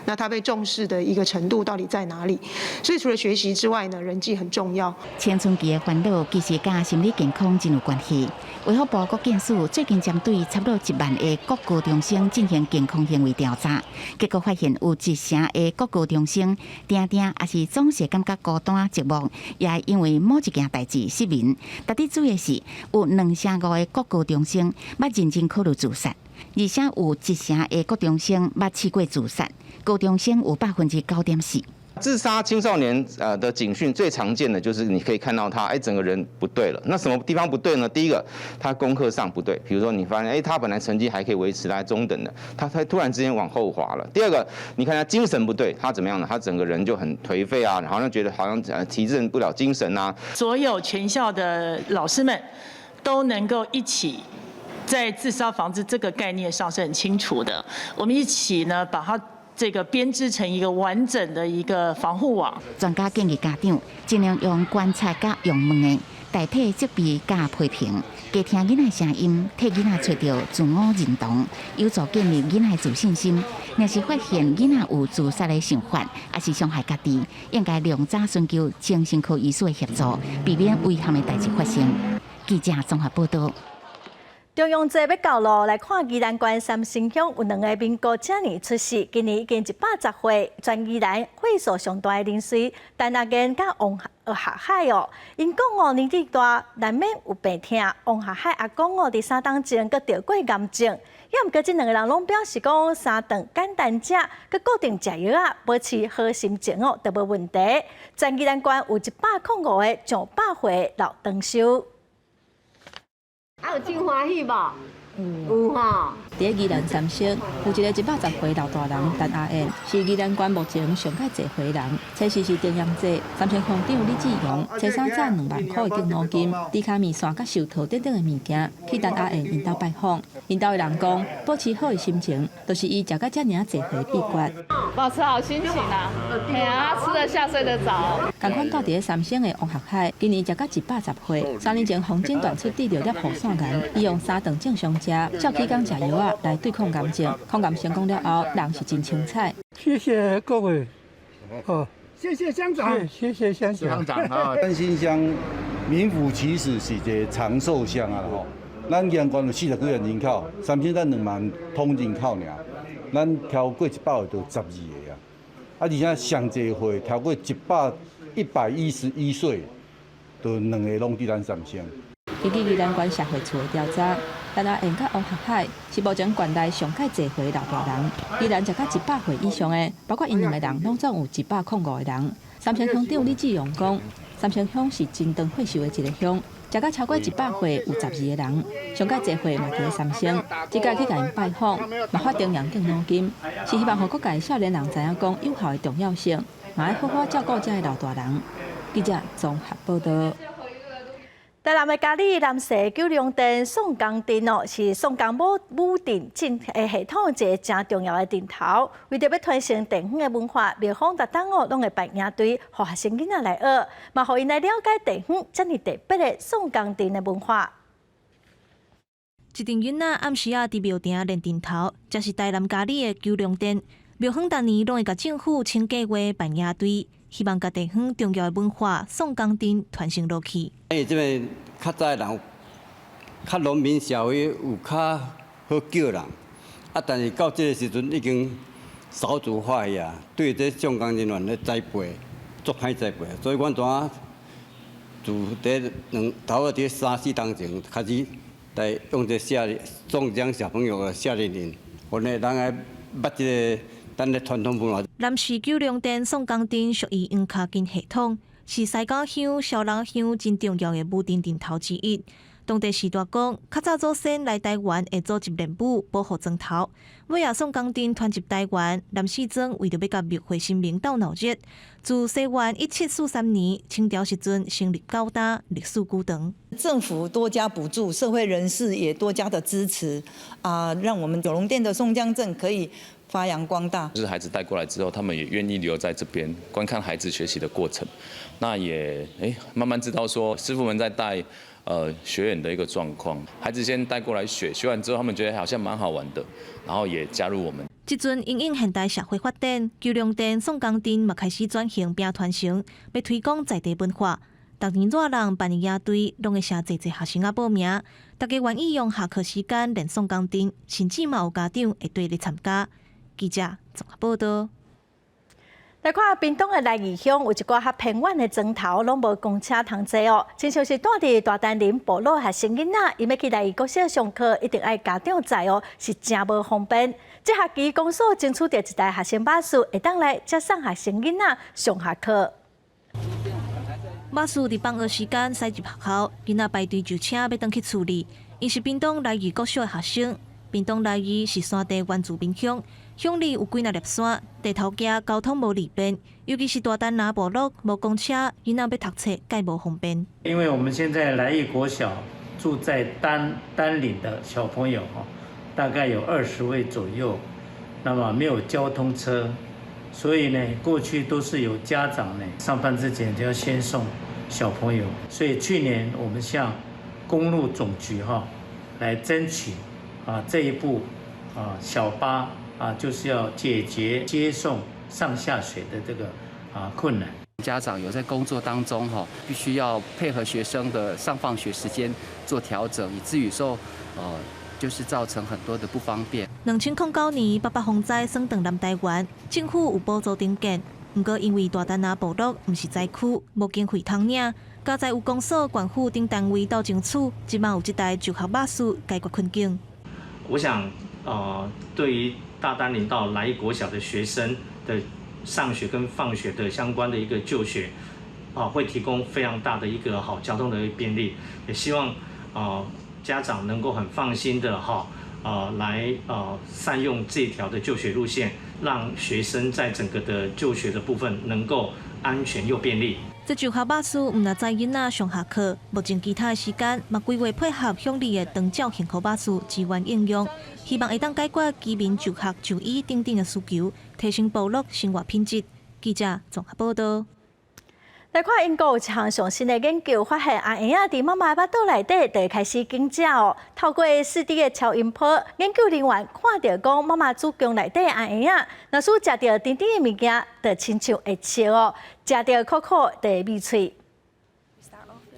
那他被重視的一個程度到底在哪裡？所以除了學習之外呢，人際很重要。
青春期的煩惱其實佮心理健康真有關係。衛福部國健署最近針對差不多1萬個國高中生進行健康行為調查，結果發現有一成的國高中生定定抑是總是感覺孤單寂寞，也會因為某一件代誌失眠。值得注意的是，有25%的國高中生捌認真考慮自殺，而且有一成的國中生捌試過自殺。高中生有9.4%。
自殺青少年的警訊最常見的就是你可以看到他，哎，整個人不對了。那什麼地方不對呢？第一個，他功課上不對，比如說你發現，哎，他本來成績還可以維持在中等的，他突然之間往後滑了。第二個，你看他精神不對，他怎麼樣呢？他整個人就很頹廢啊，好像覺得好像提振不了精神啊。
所有全校的老師們都能夠一起在自殺防治這個概念上是很清楚的。我們一起呢，把它這個編織成一個完整的一個防護網。
專家建議家長盡量用觀察佮用問的代替責備佮批評，加聽囡仔聲音，替囡仔揣著自我認同，有助建立囡仔自信心。若是發現囡仔有自殺的想法，抑是傷害家己，應該量早尋求精神科醫師的協助，避免遺憾的代誌發生。記者綜合報道。
重陽節欲到囉，來看宜蘭縣三星鄉有兩个民國青年出世，今年已經110歲，全宜蘭歲數上大的人士陳阿燕佮王學海哦，𪜶講哦年紀大，難免有病疼。王學海阿公哦，佇3冬前閣著過癌症，猶毋過這兩个人攏表示講三頓簡單食，閣固定食藥仔，保持好心情哦，都無問題。全宜蘭縣有105個上百歲老長壽。
啊，有真歡喜無？有吼。
佇宜蘭三星有一个110歲老大人陳阿燕，是宜蘭縣目前上蓋濟歲人。初四是重陽節，三星鄉長李志榮，初三早2萬箍的敬老金、豬跤麵線佮壽桃等等的物件，去陳阿燕𪜶兜拜訪。𪜶兜的人講，保持好的心情，就是伊食甲遮爾濟歲的秘訣。
保持好心情啊，嘿啊，吃得下睡得著。
仝款蹛佇咧三星的王學海，今年食甲110歲。3年前予診斷出得著粒乳腺癌，伊用三頓正常食，照起工食藥仔來對抗癌症。抗癌成功了後，人是真精彩。
謝謝各位，哦，
謝謝鄉長，
謝謝鄉長。
鄉長啊，
三星鄉名副其實是一个長壽鄉啊吼。咱宜蘭縣有40幾萬人口，三星才2萬通人口爾，咱超過100歲就12个啊。啊，而且上濟歲超過111歲，就兩个攏佇咱三星。
根據宜蘭縣社會處的調查，陳阿燕佮王學海是目前縣內上蓋濟歲的老大人。宜蘭食甲100歲以上的，包括𪜶兩个人，攏總有105个人。三星鄉長李志榮講，三星鄉是真長歲壽的一个鄉，食甲超過100歲有12个人，上蓋濟歲嘛佇咧三星。這擺去共𪜶拜訪，嘛發重陽敬老金，是希望予各界少年人知影講友好的重要性，嘛愛好好照顧遮的老大人。記者綜合報道。
台南的佳里南勢九龍殿宋江陣哦，是宋江武陣進的系統一个誠重要的陣頭。為著欲傳承地方的文化，廟方逐冬哦攏會辦營隊，予學生囡仔來學，嘛予𪜶來了解地方遮爾特別的宋江陣的文化。
一陣囡仔暗時仔佇廟埕練陣頭，這是台南佳里的九龍殿。廟方逐年攏會共政府請計劃辦營隊，希望共地方重要的文化宋江陣傳承落去。
因為這邊較早的人，較農民社會有較好叫人，啊，但是到這个時陣已經少子化去啊，對這宋江人員的栽培足歹栽培，所以阮怎自佇兩頭仔佇三四冬前開始來用這夏宋江小朋友的夏令營，予呢人來捌這个咱的傳統文化。
南勢九龍殿宋江陣屬於黃跤筋系統，是西港鄉、蕭朗鄉真重要的武陣陣頭之一。當地時代講，較早祖先來台灣會組織練武保護莊頭。尾仔宋江陣傳入台灣，南勢莊為著欲共廟會神明鬥鬧熱，自西元1743年清朝時陣成立九擔，歷史久長。
政府多加補助，社會人士也多加的支持，啊，讓我們九龍殿的宋江陣可以發揚光大。
就是孩子帶過來之後，他們也願意留在這邊觀看孩子學習的過程，那也慢慢知道說師傅們在帶。學員的一個狀況，孩子先帶過來學，學完之後他們覺得好像蠻好玩的，然後也加入我們。
這陣因應現代社會發展，九龍鎮、宋江鎮嘛開始轉型變傳承，欲推廣在地文化。逐年熱人辦的野隊，攏會誠濟濟學生仔報名，大家願意用下課時間練宋江陣，甚至嘛有家長會綴來參加。記者綜合報道。來看屏東的來義鄉，有一寡較偏遠的莊頭，攏無公車通坐哦。親像是蹛佇大丹林部落學生囡仔，伊欲去來義國小上課，一定愛家長載哦，是誠無方便。這學期公所爭取著一台學生巴士，會當來接送學生囡仔上下課。巴士佇放學時間駛入學校，囡仔排隊就車欲轉去厝裡。𪜶是屏東來義國小的學生，屏東來義是山地原住民鄉，鄉裡有幾若粒山，地頭崎交通無利便，尤其是大丹林部落無公車，囡仔欲讀冊蓋無方便。
因為我們現在來義國小住在丹丹嶺的小朋友大概有20位左右，那麼沒有交通車，所以呢，過去都是由家長呢上班之前就要先送小朋友，所以去年我們向公路總局哈來爭取啊這一部啊小巴啊，就是要解決接送上下學的這個啊困難。
家長有在工作當中哈，必須要配合學生的上放學時間做調整，以至於說，就是造成很多的不方便。
2009年八八風災損斷南台灣，政府有補助重建，毋過因為大丹林部落毋是災區，無經費通領，佳哉有公所、縣府等單位鬥爭取，這擺有這台就學巴士解決困境。
我想，對於大丹林到來義國小的學生的上學跟放學的相關的一個就學，啊，會提供非常大的一個好交通的便利，也希望啊家長能夠很放心的哈，來善用這條的就學路線，讓學生在整個的就學的部分能夠安全又便利。
這就學巴士毋但載囡仔上下課，目前其他的時間嘛規劃配合鄉里的長照幸福巴士支援應用，希望會當解決居民就學、就醫等等的需求，提升部落生活品質。記者綜合報道。來看英國有一項上新的研究，發現阿嬰仔佇媽媽的腹肚內底就會開始緊食哦。透過4D 的超音波，研究人員看著講媽媽子宮內底阿嬰仔，若是食著甜甜的物件，就親像會笑哦；食著苦苦就會抿喙。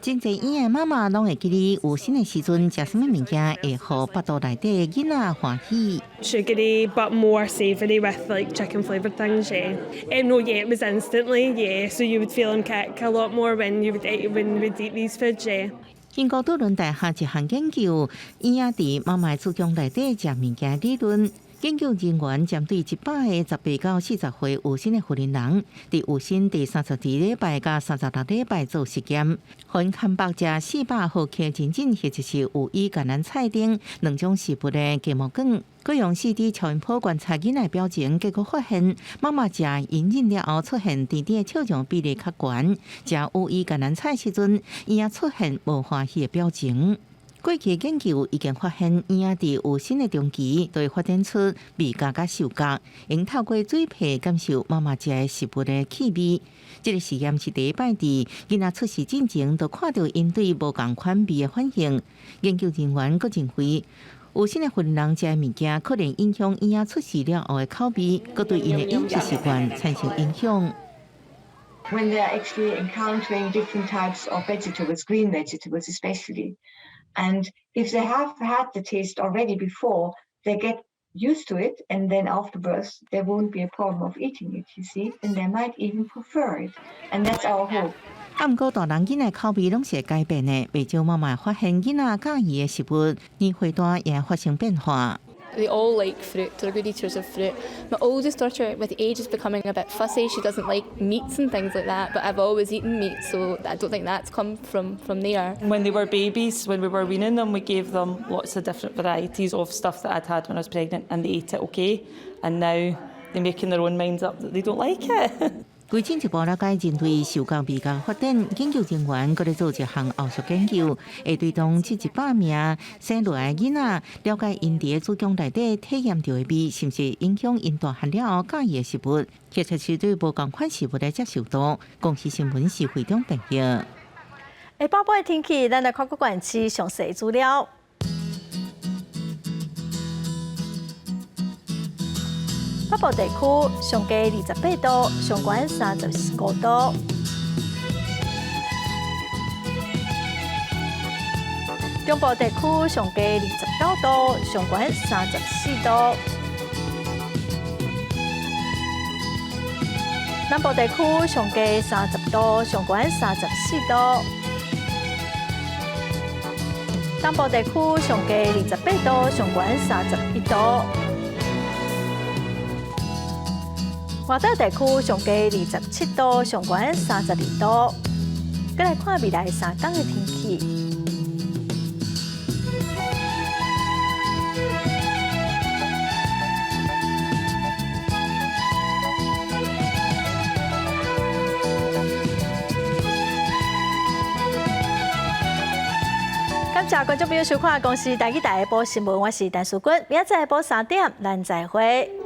真濟嬰的媽媽攏會記得有身的時陣食啥物物件會予腹肚內底囡仔歡喜。
Sugary, but more savoury with like chicken flavoured things, yeah. No, yeah, it was instantly, yeah. So you would feel them kick a lot more when you would eat these foods, yeah.
英國杜倫大學一項研究，嬰仔佇媽媽子宮內底食物件理論。研究人員針對100個18到40歲有身的婦人，佇有身第32禮拜佮36禮拜做實驗，予𪜶空腹食400毫克人參或者是羽衣甘藍菜等兩種食物的芥末卷，閣用4D 超音波觀察囡仔表情，結果發現媽媽食薏仁了後出現甜甜的笑容比例較懸，食羽衣甘藍菜時陣，嬰仔出現無歡喜的表情。過去研究已經發現，嬰仔佇有身的中期，就會發展出味覺佮嗅覺，會透過嘴皮感受媽媽食的食物的氣味。這個實驗是第一擺佇囡仔出世進前，就看著𪜶對無仝款味的反應。研究人員閣認為，有身的婦人食的物件可能影響嬰仔出世了後的口味，閣對𪜶的飲食習慣產生影響。
When they are actually encountering different types of vegetables, green vegetables especially. And if they have had the taste already before, they get used to it, and then after birth, there won't be a problem of eating it, you see, and they might even prefer it. And that's our hope.
啊，毋過大人囡仔口味攏是會改變的，袂少媽媽發現囡仔佮意的食物，年歲大也發生變化。
They all like fruit, they're good eaters of fruit. My oldest daughter, with age, is becoming a bit fussy. She doesn't like meats and things like that, but I've always eaten meat, so I don't think that's come from there.
When they were babies, when we were weaning them, we gave them lots of different varieties of stuff that I'd had when I was pregnant, and they ate it okay. And now they're making their own minds up that they don't like it.
更進一步了解人類嗅覺味覺發展，研究人員閣咧做一項後續研究，會追蹤這100名生落來囡仔，了解𪜶佇子宮內底體驗著的味，是毋是影響𪜶大漢了後佮意的食物，或者是對無仝款食物的接受度。公視新聞是會長報道。
下晡晡的天氣，咱來看各縣市詳細資料。北部地區上低28度，上懸35度。中部地區上低29度，上懸34度。南部地區上低30度，上懸34度。東部地區上低28度，上懸31度。外島地區上低27度，上懸32度。閣來看未來3天的天氣。感謝觀眾朋友收看《公視台語台》下晡新聞，我是陳淑君，明仔載下晡3點，咱再會。